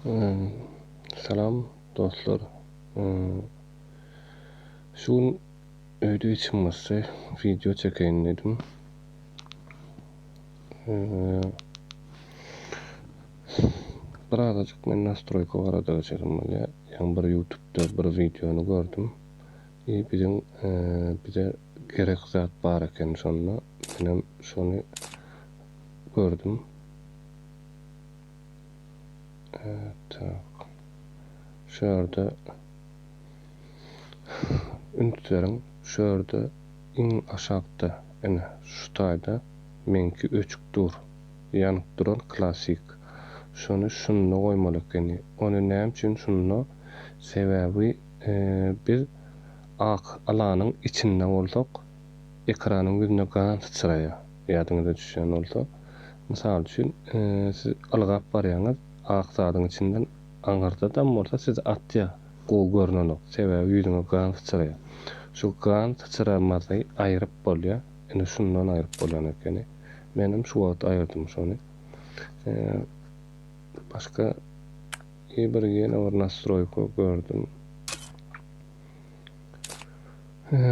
Salam dostlar. Şu gün öýde içim gysdy. Wideo çekeýin diýdim. Birazajyk men nastroýka barada geçesim bolýar. Ýaňy bir YouTube'da bir wideony gördüm. I biziň bize gerek zat bar eken şonda. Menem şony gördüm. Tak. Şu ýerde üns beriň. Şu ýerde iň aşakda ine şu taýda meňki öçük dur. Ýanyp duran klasik. Şony şunda goýmaly ekeni. Ony näme üçin şunda? Sebäbi biz ak alanyň içinde bolsak ekranyň ýüzüne gan syçraýar. Ýadyňyza düşýän bolsa. Mysal üçin, siz ylgap barýaňyz, ak zadyň içinden aňyrdadam bolsa sizi atýar, gowy görnenok, sebäbi ýüzüňe gan syçraýar. Şu gan syçramazy aýryp bolýar, ine şundan aýryp bolýan ekeni. Menem şu wagt aýyrdym şony. Başga bir ýene bir nastroýka gördüm.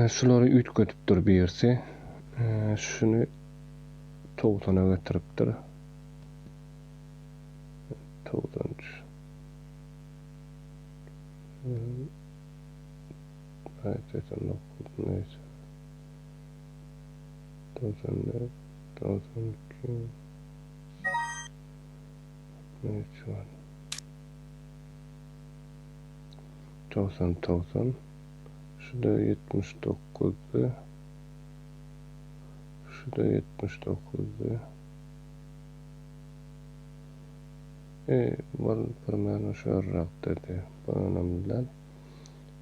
Şulary üýtgedipdir birisi. Şuny togsana getiripdir. 93. Ay, 89 neyse. 94, 92. 63 var. 90, 90. Şu da 79'du. Şu da 79'du. E, bol primерno şörrak dedi. Bu önemli däl.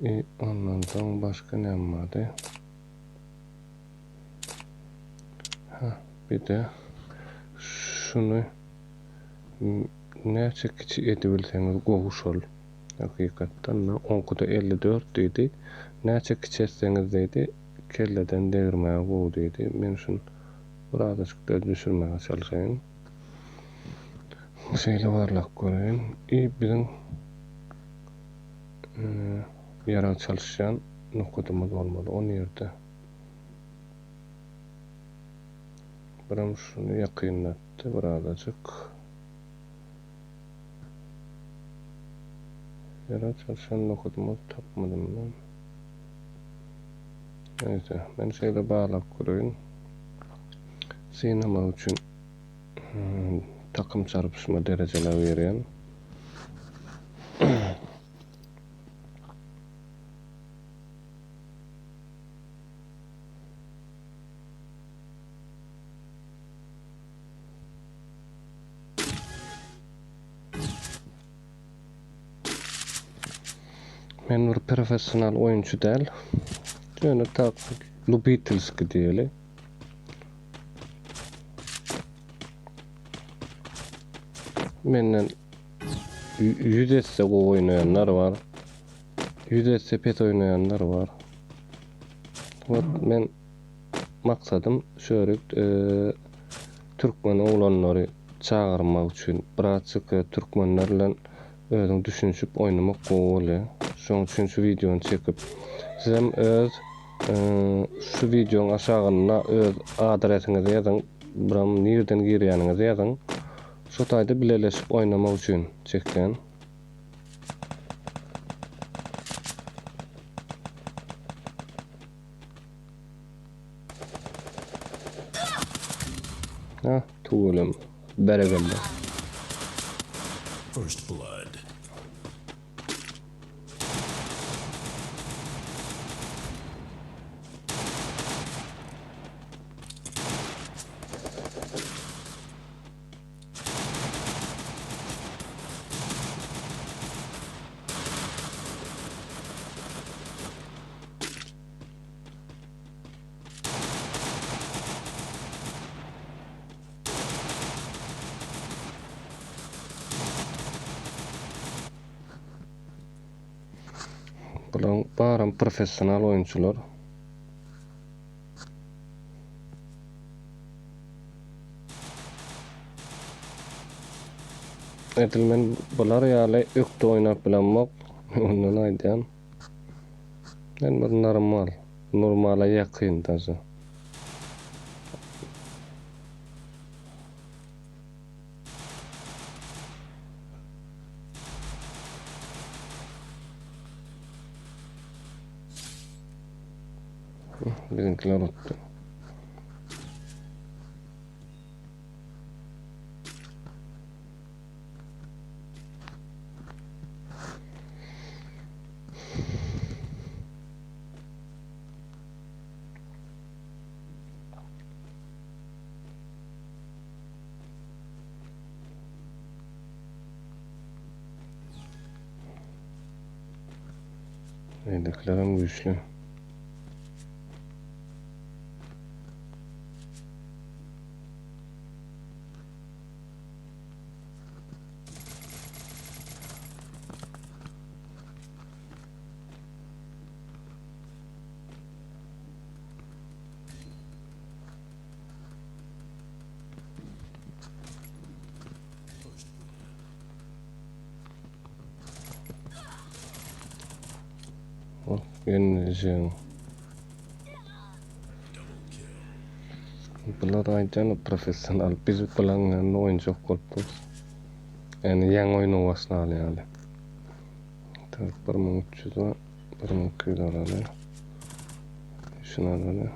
E, ondan soň başga näme bardy? Ha, bir de şuny näçe kiçi edibilseňiz gowy şol. Hakykatdan-da oňkuda 54 diýdi. Näçe kiçi etseňiz diýdi, kelleden degirmäge gowy diýdi. Men şuny birazajyk-da düşürmäge çalşaýyn. Şeýle barlap göreýin. I biziň ýarag çalyşýan nokadymyz bolmaly. O nirde? Biram şuny ýakynlatdy birazajyk. Ýarag çalyşýan nokadymyzy tapmadym men. Neyse, men şeýle barlap göreýin. Synamak üçin takym çarpyşma derejeler berýän. Men bir professional oýunçy däl. Ýöne tak lubitelski diýeli. Menden 100 esse gowy oýnaýanlar bar. 100 esse pes oýnaýanlar bar. Wot men maksadym şörik e, türkmen oglanlary çagyrmak üçin birazjyk e, türkmenler bilen özüň düşünişip oýnamak gowy bolýar. Şoň üçin şu wideony çekip sizem öz e, şu wideoň aşagynda öz adresiňizi ýazyň, biram nirden girýäniňizi ýazyň. Şu taýda bileleşip oýnamak üçin çekýän. Ha, tüweleme. Berekella. First blood. Bularyň baram professional oýunçylar. Edil men bular ýaly ökde oýnap bilemok. Ondan aýdýan. Men bir normal. Normala ýakyn daže. Biziňkiler utdy. Beýlekilerem güýçli. Oh, gelmeyeceğim. Bular aýdýan professional. Biz bulaň ýanynda oýunjak bolup durus. Ýani ýaňy oýnuň başlaly ýaly. Tak 1300 bar. 1200 alaly. Şunu alaly.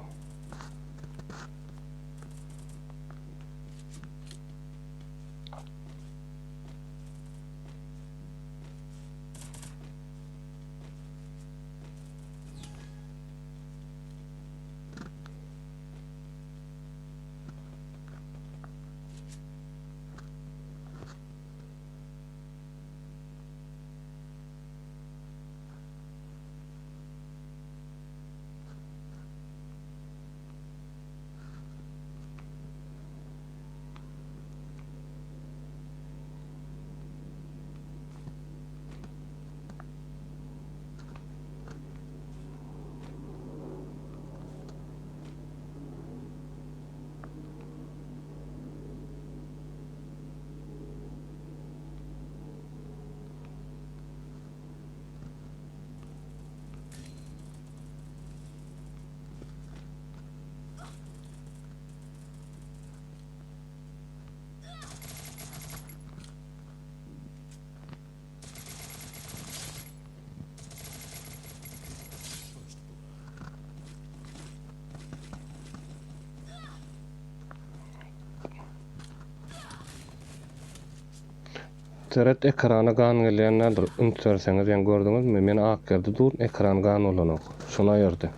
Seret ekrana gan gelýän däldir. Üns berseňiz ýaňy gördüňizmi? Men ak ýerde dur, ekran gan bolanok. Şony aýyrdy.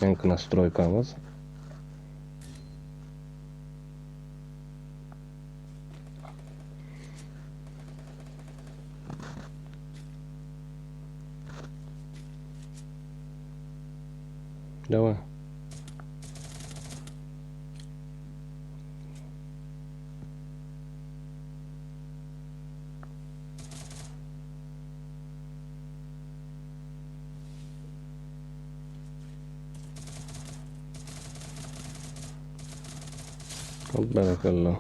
Ýaňky nastroýkamyz. Daway. Berekella.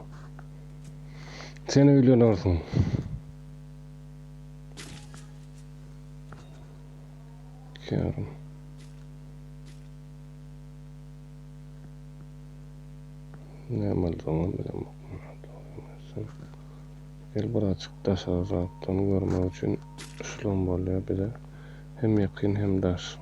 Sen öýlenersiň. Ýarym. Näme aljagyňam bilemok. Gel birazjyk daşaryrakdan görmek üçin şulam bolýar bize. Hem ýakyn hem daş.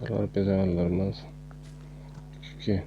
Bular bizi aldyrmaz. 2.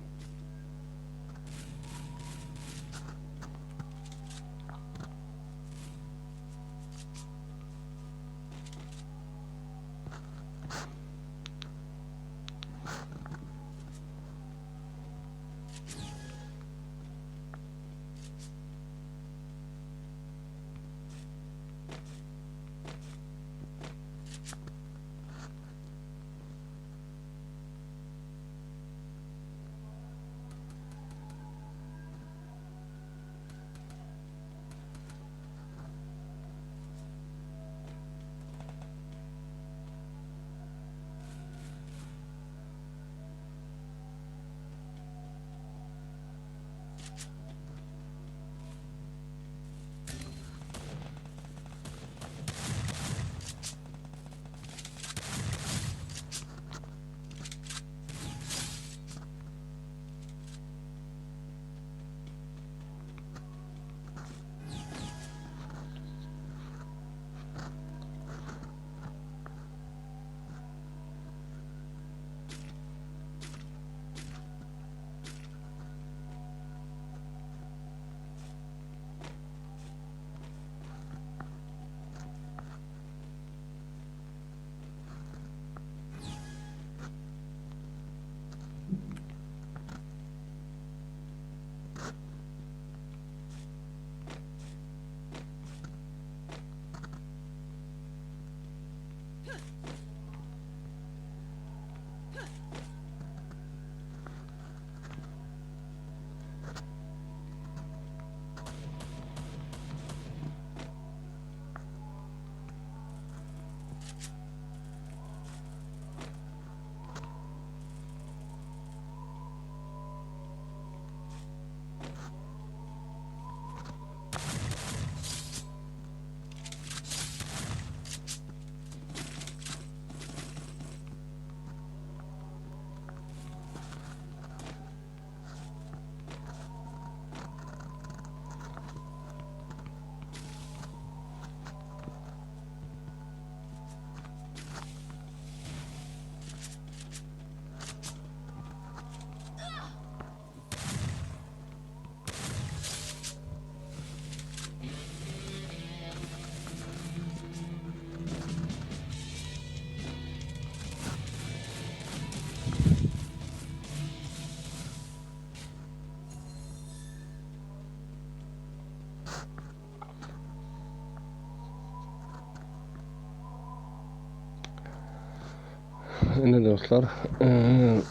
Ine dostlar,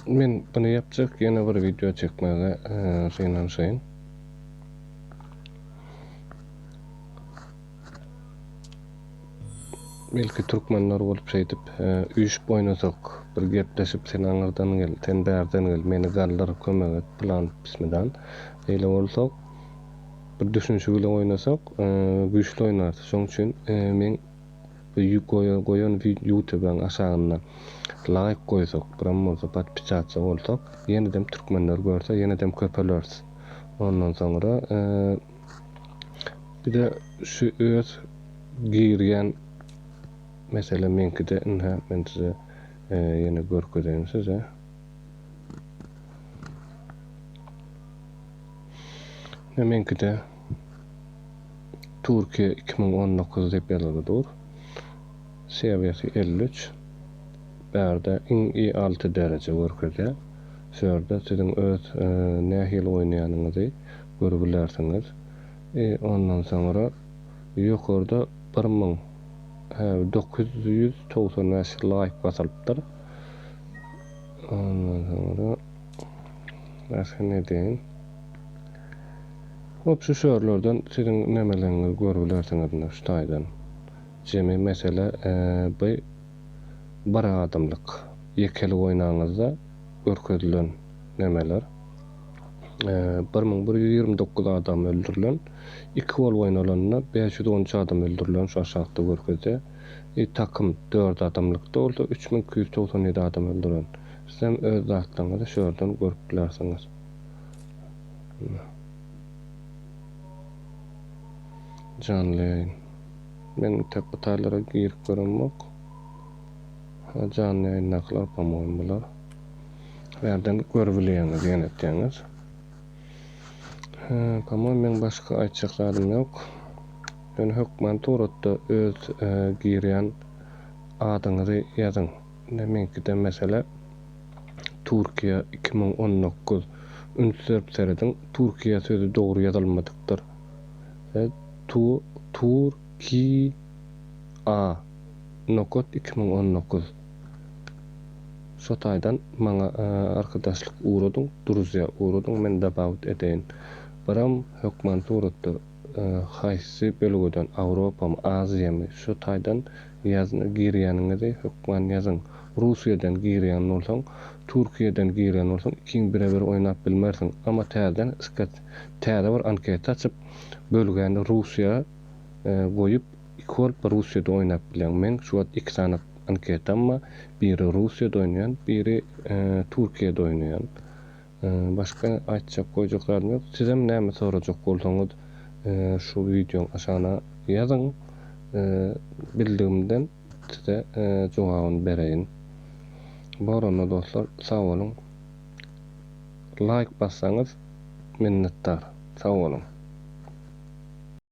men bunu ýapjak, ýene bir wideo çekmäge synanyşaýyn. Belki türkmenler bolup şeýdip üýşüp oýnasak, bir gepleşip sen aňyrdan gel, sen bärden gel, meni galdyr, kömek et pylan pismidan. Beýle bolsak, bir düşünişi bilen oýnasak, güýçli oýnarys. Şoň üçin meň bu goýan ýutubyň aşagynda laýk goýsak, biram bolsa podpisatsa bolsak, ýenedem türkmenler görse, ýenedem köpeleris. Ondan soňra bir-de şu öz girýän meselem meňkide ynha men size ýene görkezeýin size. Ine meňkide Türkiýe 2019 diýip ýazylgy dur. Sewiýasy 53. Bärde iň i 6 dereje görkezýär. Şu ýerde siziň öz nähili oýnaýanyňyzy görübilersiňiz. I ondan soňra ýokarda 1000 hä 995 laýk basylypdyr. Ondan soňra başga ne diýeýin? Hop şu şörlerden siziň nemeleriňizi görübilersiňiz indi şu taýdan. Jemi mesele bu bir adamlyk ýekelik oýnaňyzda görkezilen nemeler. 1129 adam öldürilen, iki bolup oýnalanda 513 adam öldürilen şu aşakda görkezýär. I takym 4 adamlykda bolsa 3297 adam öldüren. Sizem öz zatlaryňyzy şu ýerden görüp bilersiňiz. Janly ýaýyn. Men tek bu taýlara girip göremok. Janly ýaýyndakylar po-moýmu bular. Bärden görübilýäňiz diýen etýäňiz. Po-moýmu meň başga aýtjak zadym ýok. Ýöne hökman suratda öz girýän adyňyzy ýazyň. Ine meňkide mesele Türkiýe 2019. Üns berip serediň, Türkiýe sözi dogry ýazylmadykdyr. Tu Tur ki a nokat 2019. Şo taýdan maňa arkadaşlyk ugradyň, druzýa ugradyň, men dabawit edeýin. Biram hökman suratda haýsy bölgeden Awropamy, Aziýamy şo taýdan ýaz girýäniňizi hökman ýazyň. Russiýadan girýän bolsaň, Türkiýeden girýän bolsaň ikiň birebir oýnap bilmersiň. Amma täzeden skat täze bir anketa açyp bölgäni Russiýa goýup iki bolup Russiýada oýnap bilýäň. Meň şu wagt iki sany anketam bar. Biri Russiýada oýnaýan, biri Türkiýede oýnaýan. Başga aýtjak goýjak zadym ýok. Sizem näme sorajak bolsaňyz şu wideoň aşagyna ýazyň. Bildigimden size jogabyny bereýin. Bor onda dostlar sag boluň. Laýk bassaňyz minnetdar. Sag boluň.